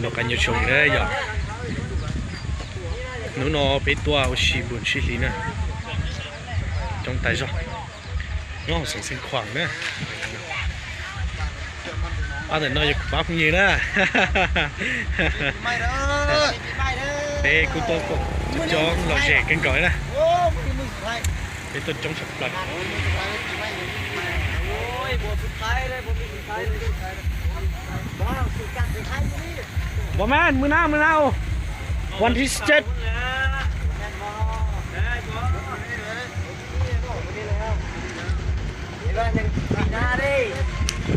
Los qab nyob zoo na yog, hnub no peb tuaj ua si npus sib hlis na, coob tas zog. Nyob hauv xeev Xeev Khuam na. Ob ntawm no yog kuv pab phooj ywg na. Peb kuj tuaj coob los ze kawg nkaus na. Peb tuaj coob tshaj plaws. Npawg Mab, mus na, mus na. Ua ntej seb.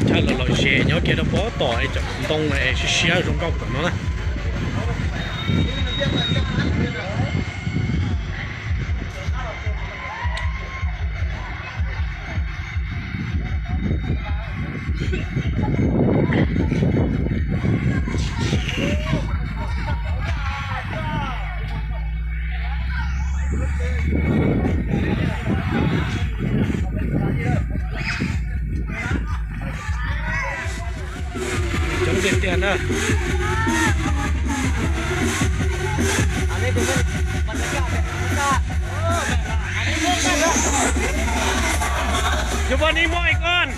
Tshaj los lom zem nyob kiag rau pob tom es cov ntoo siab siab zoo nkauj tom no na. Coob tiag tiag na. Yo, vos ni muaj ib koj.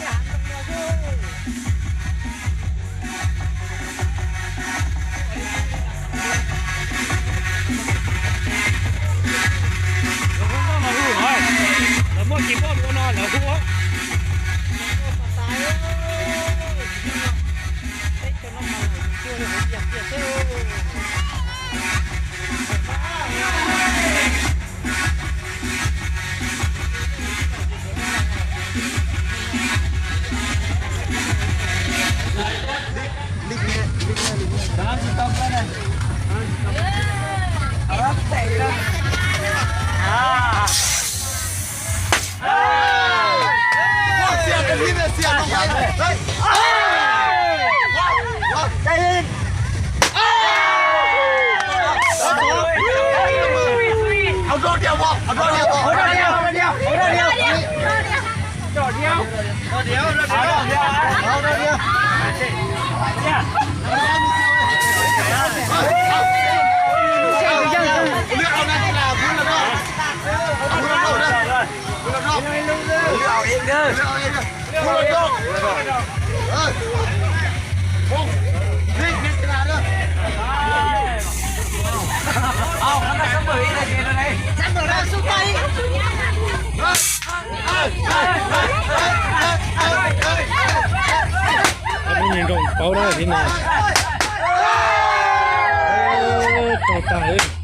Lawv hu no, lawv hu no, lawv muaj kis poj ua no lawv hu. Lub niag nroog paub na thiab no. Tau tag.